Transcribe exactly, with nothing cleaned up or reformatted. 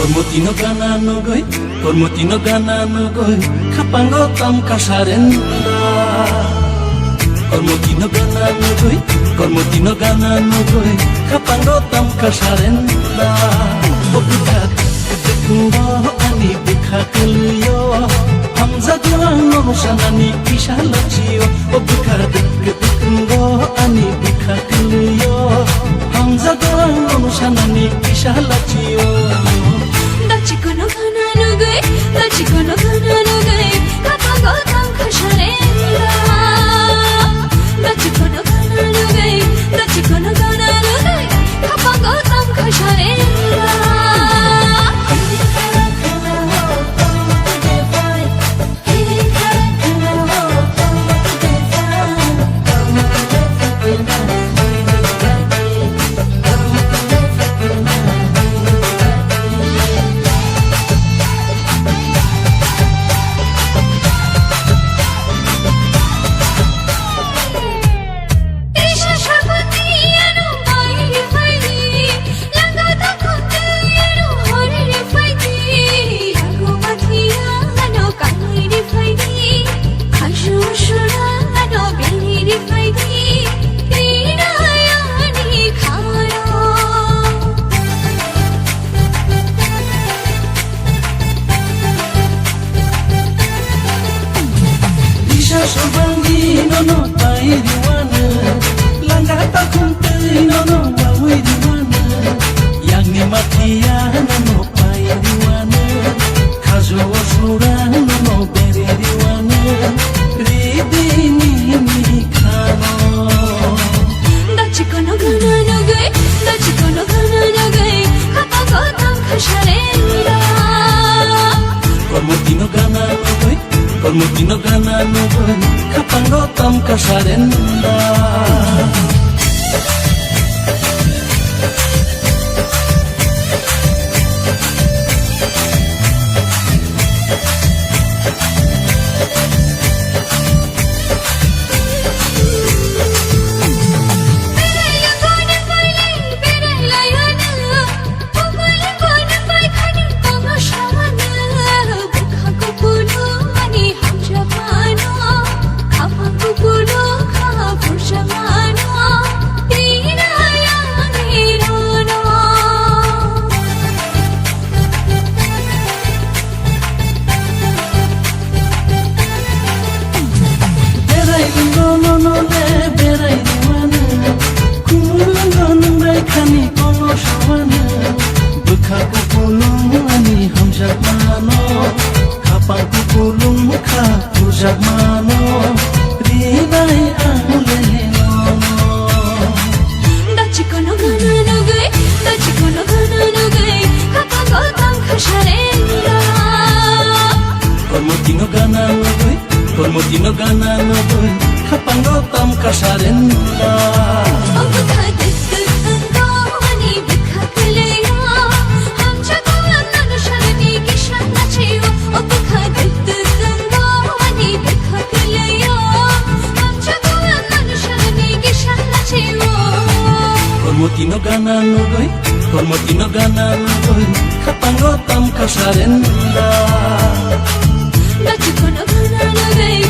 Kormoti no gana nugui, Kormoti no gana nugui, khapango tam kasarenda. Kormoti no gana nugui, Kormoti no gana nugui, khapango tam kasarenda. O bwkha dukdukno ani bwkha kwlwio, hamjago ang nono sanani kisa lachio. O bwkha dukdukno ani bwkha kwlwio, hamjago ang nono sanani kisa lachio. Dachikono gana nugui, dachikono gana nugui, khapango tam kasarenda. Dachikono gana nugui, dachikono gana nugui, khapango tam kasarenda. Bisa sobangni nono pai riwano, langka takhum tei nono mawi riwano, yangni mathiya nono pai riwano, khajo o sura nono beri riwano, ridini ni khano. Dachikono gana nugui, dachikono gana nugui, khapango tam kasarenda. Kormoti no gana nugui, Kormoti no gana nugui, khapango tam kasarenda. Berai ringo nono le berai rimano, kumulungo nungrai khani kolo samano, bwkha kupulung ani hamjakmano, khapang kupulung kha pujakmano, rinai ang le nono. Dachikono gana nugui, dachikono gana nugui, khapango tam kasarenda. Kormoti no gana nugui, Kormoti no gana nugui, khapango tam kasarenda. O bwkha dukduk wngdo ani bwkha kwlwio, hamjakgo ang nono sanani kisa lachio. O bwkha dukduk wngdo ani bwkha kwlwio, hamjakgo ang nono sanani kisa lachio. Kormoti no gana nugui, Kormoti no gana nugui, khapango tam kasarenda. Dachikono gana nugui,